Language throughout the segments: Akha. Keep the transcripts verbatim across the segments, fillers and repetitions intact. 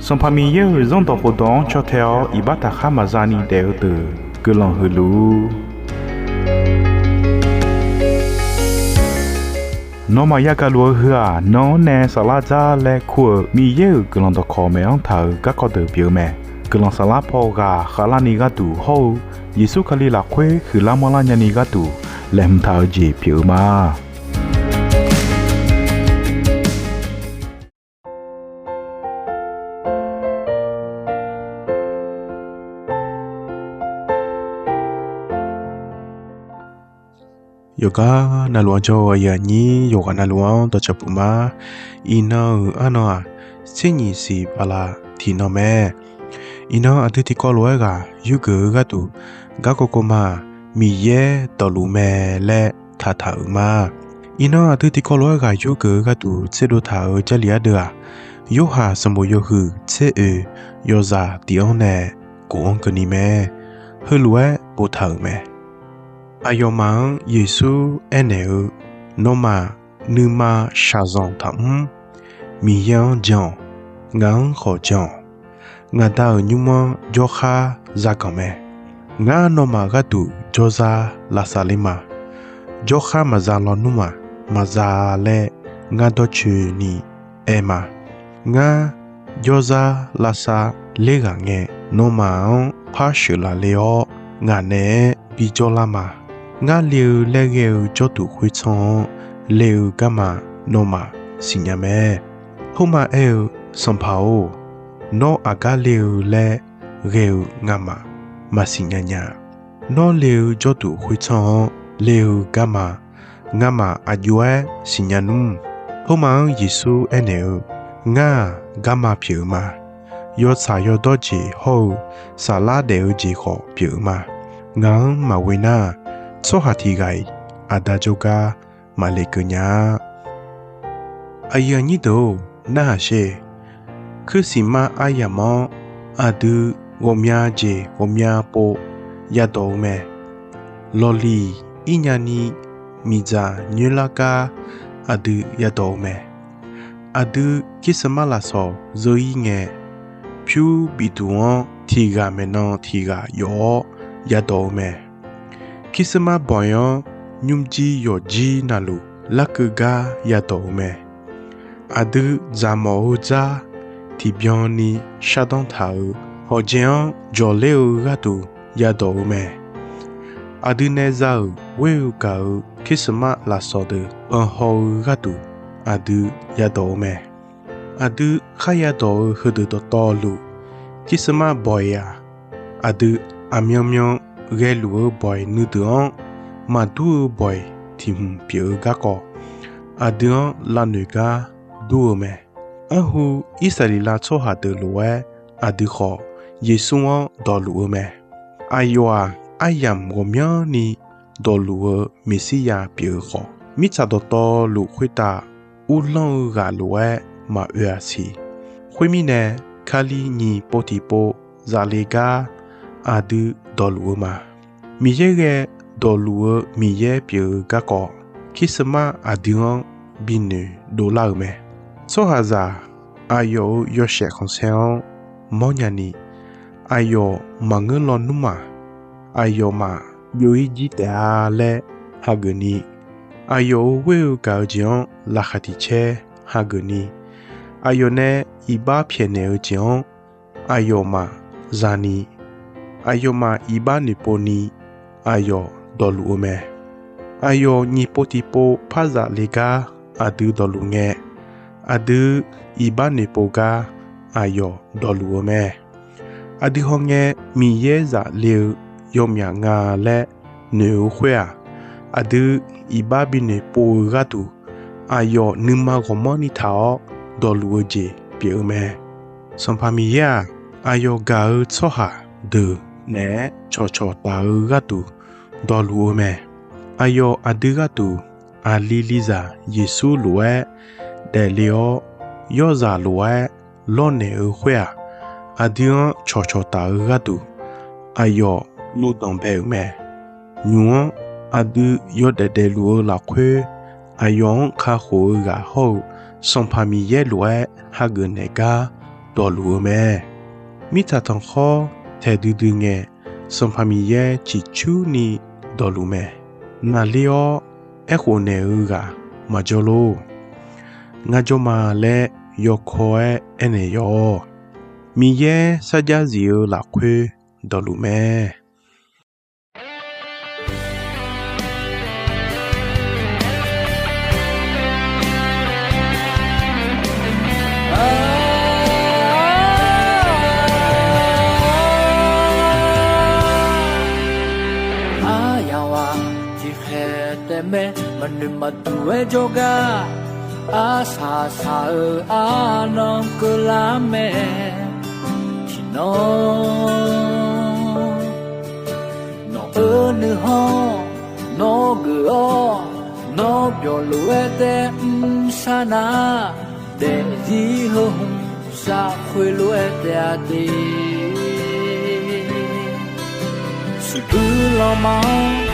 Sanqpaq Miqyaer-euq Zanrdawq khofdawq-anr caw tae-awr iqbax taqkhar maqza ni daef-eu deuq guiqlanq huiq luf-ur. Nawmaf yagaq luf-eu heu-aq, nan-anr nae saflar dzar laer kur-euq Miqyaer-euq guiqlanq dawqkawq maeq-anr taq-euq garkawv deuq pyeuf-eu mae. Guiqlanq saflar paw ghaq khavlarni gharduq hawr-eu Yeqsur Kali lafkhoer huiqlar manrlar nyani gharduq laeqhmq taq-eu jeq pyeuf-eu ma. Yawqgar navluf-anr jawr-eu aqyuif aqnyir yawqghaq navluf-anr dawqcawq puq ma. Iqnan-euq arnan-aq, tser nyiq siq bala tiqnan mae. Iqnan aqdui tiqkawv lof-aer ghaq yurgeuf-eu gharduq, garkawv kawv ma-aq, Miqyaer dawqluf mae laer taqtaq-euq ma. Iqnan aqdui tiqkawv lof-aer ghaq yurgeuf-eu gharduq tserdov taq-euq Jarlif ardeuv-aq, Yorhaq sanqbof yawhuiq tser oeq yawzaq tiq-anr nae kof-anr keuvni mae. Heulof-aer boftaq-euq mae. Aqyawfmaf-anr Yeqsur aernaeq-eu, Nawmaf nuima shaqzanq taqmr. Miqyaer-anr jan-awq. Ngaq-anr khawf jan-awq. Ngaq Da-euq nymr-anr jawrkhar zaganq mae. Ngar nawmaf gharduq jawrzar lavsav ler ma. Jawrkhar maqza lawnmr-aq, maqza laer ngar dawrcoeni aer ma. Ngar jawrzar lavsav ler ghaq ngae, nawmaf-anr par sheuqlaf le-awr, ngaq naeq-aer bijawr lar ma. Ngar le-eu laer ghae-eu jawrduq khoertsanr-anr le-eu garma nawmaf siqnya mae. Khoerma aer-eu, Sanqpaq-or, nawr aqgar le-eu laer ghae-eu ngamaf maqsiq nya nya. Nawr le-eu jawrduq khoertsanr-anr le-eu garma ngamaf aqjox-aer siqnya nmr. Khoerma-anr Yeqsur aernaeq-eu, Ngar-aq, garma pyeuf-eu ma. Yawtsaq yawdawr jeq hawr-eu saflar daef-eu jeq khawf pyeuf-eu ma. Ngaq-anr maqghoe nar, tsawrhaq tiq ghaq-iq Aqda jawrgar maqle keuv nya-a. Aqyuif aqnyir deuq-or, narhaq sher. Kuirsiq mar aryamq-anr aqdui ghawqmya jeq ghawqmya pov yadawq-eu mae. Lawqliq ir nyani miqdzaq nyoerlar gar aqdui yadawq-eu mae. Aqdui Kirsmar lafsawq zeur ir ngae, pyur bif duq-anr tiq ghaq maeqnan tiq ghaq yawf-awr yadawq-eu mae. Kirsmar bawq-iq-anr nymrjir yawqjir navluf larkeuv gar yadawq-eu mae. Aqdui dzaqmawf-eu dzar tiqbyan ni shardanr taq-euq hawqjae-anr jawqler-eu gharduq yadawq-eu mae. Aqdui nae za-euq ghoer-eu gaq-eu Kirsmar lafsawq deuq banhaw-eu gharduq aqdui yadawq-eu mae. Aqdui kharya dawq-eu heudeuq dawqtawvluf, Kirsmar bawq-iq-aq, aqdui aqmyanmyan ghaeluf-eu bawq-iq nuideuq-anr maqdur-eu bawq-iq tiq hmq pyeuf-eu garkawv, aqdui-anr lavnoeq gar dur-eu mae. Arhu Irsaqleqlav tsawrhaq deuq lof-aer, aqdui khawf Yeqsur-anr dawqluf-eu mae. Aqyawf-aq, aryamq ghawqmyanrni dawqluf-eu Meqsirya pyeuf-eu khawf, mirtsaq dawqtawvluf khoertav uvlanr-eu ghaq lof-aer maqoe-aq siq. Khoermirnae, Kali nyiq pov tiqpov zaf le gar aqdui dawqluf-eu ma. Miqyaer ghae dawqluf-eu Miqyaer pyeuf-eu garkawv, Kirsmar aqdui-anr binoeq dovlar-euq mae. Tsawrhaqzaq aqyawf-euq yawshaef khanqsaer-anr mawrnya ni, aqyawf maqngeur lawnmr-aq, aqyawfmaf byov-ir jir taef-a laer hageuf ni, aqyawf-euq ghoer-eu gaq-eu jeq-anr laqkhaq tiq caer hageuf ni, aqyawf nae iqbax pyaeqnaeq-eu jeq-anr aqyawfmaf zani, aqyawfmaf iqbax noeqpov ni aqyawf dawqluf-eu mae. Aqyawf nyiq pov tiqpov par zaf le gar aqdui dawqluf ngae, aqdui iqbax noeqpov gar aqyawf dawqluf-eu mae. Aqdui hawngae Miqyaer zaf le-eu yawmyaf nga laer noeq-eu khoer-aq, aqdui iqbax binoeq pov-eu gharduq aqyawf nuima ghawqmanrni taq-awr dawqluf-eu jeq pyeuf-eu mae. Sanqpaq Miqyaer-aq, aqyawf gaq-eu tsawrhaq deuq naeq-aer cawqcawq taf-eu gharduq dawqluf-eu mae. Aqyawf aqdui gharduq aqli lizaq Yeqsur lof-aer daefle-awr, yawrzaq lof-aer lawrnaeq-eu khoer-aq, aqdui-anr cawqcawq taf-eu gharduq aqyawf luvdanq bae-euq mae. Nymq-anr aqdui yawdaef daefluf-eu lafkhoer, aqyawf-anr kakhof-eu ghaq hawr-eu Sanqpaq Miqyaer lof-aer hageuf naeq gar dawqluf-eu mae. Mirtsaq tanqkhawr taeq duidui ngae, Sanqpaq Miqyaer ciqcurni dawqluf mae. Naqler-awr aerkhof naeq-eu ghaq maqjawr lor. Ngar jawr ma laer yawkawr-aer aernaeq yawq-awq. Miqyaer sarjax zif-eu lafkhoer dawqluf mae. Aryaq ghaq tiqkhaeq taef mae, maqnoeq maqduq-aer jawrgar, arsaq saq-eu arnan keuvlar mae. Tiqnan nawq-eu nuikhanr nawr geuf-awr, nawr byawq lof-aer taef mr sar nar, daefzir heu hmq saf khoerlof-aer taef-a de. Siqbuir lanma-anr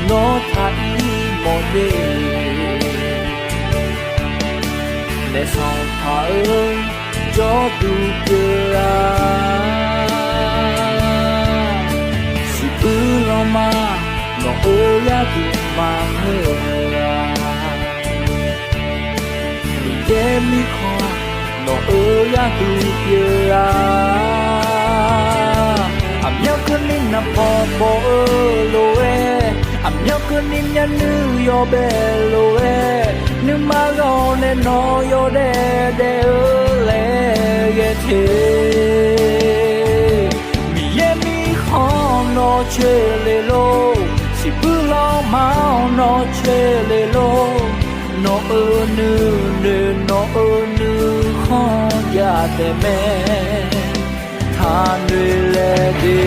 nawr taq ir mawf de. Naef Sanqpaq-eu jawrduq pyeuf-a. Siqbuir lanma nawq-eu gharduq maqngeur-a. Miqyaer mirkhanq nawq-eu gharduq pyeuf-a. Aqmyanluf keuvni naqbawq bawq-eu lof-aer, aqmyanluf keuvni myavnuiv yawbae lof-aer, nuima ghawq nae nawq yawdaef daef-eu laer ghae te. Miqyaer mirkhanq nawq coer le lor, siqbuir lanma-anr nawr coer le lor. Nawq-eu nuinoeq nawq-eu nuikhanr jav taef mae, taqnoeq laeq de.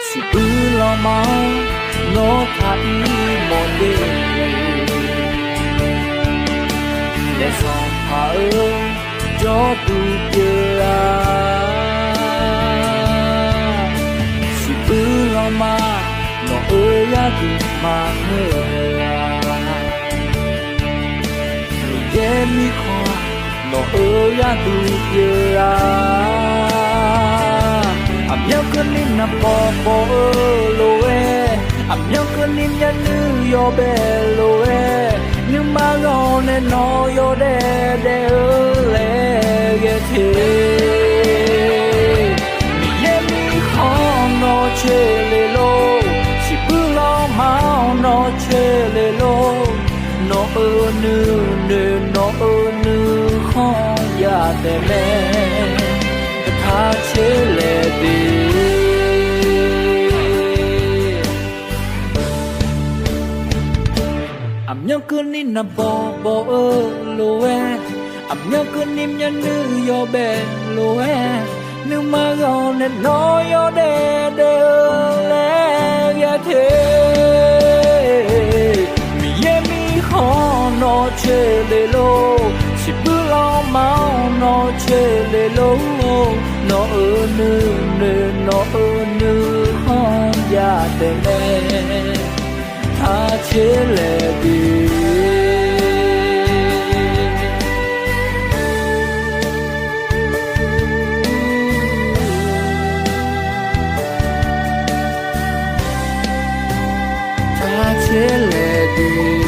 Siqbuir lanma-anr nawr taq ir mawf de. Naef Sanqpaq-eu jawrduq pyeuf-a. Siqbuir lanma nawq-eu gharduq maqngeur-a. Miqyaer mirkhanq nawq-eu gharduq pyeuf-a. Aqmyanluf keuvni naqbawq bawq-eu lof-aer, aqmyanluf keuvni myavnuiv yawbae lof-aer, nuima ghawq nae nawq yawdaef daef-eu laer ghae te. Miqyaer mirkhanq nawr coer le lor, siqbuir lanma-anr nawr coer le lor. Nawq-eu nuinoeq nawq-eu nuikhanr jav taef mae, taq coer laeq de. Aqmyanluf keuvni naqbawq bawq-eu lof-aer, aqmyanluf keuvni myavnuiv yawbae lof-aer, nuima ghawq nae nawq yawdaef daef-eu laer ghae te. Miqyaer mirkhanq nawr coer le lor, siqbuir lanma-anr nawr coer le lor. Nawq-eu nuinoeq nawq-eu nuikhanr jav taef mae, taq coer laeq de. Taq coer laeq de.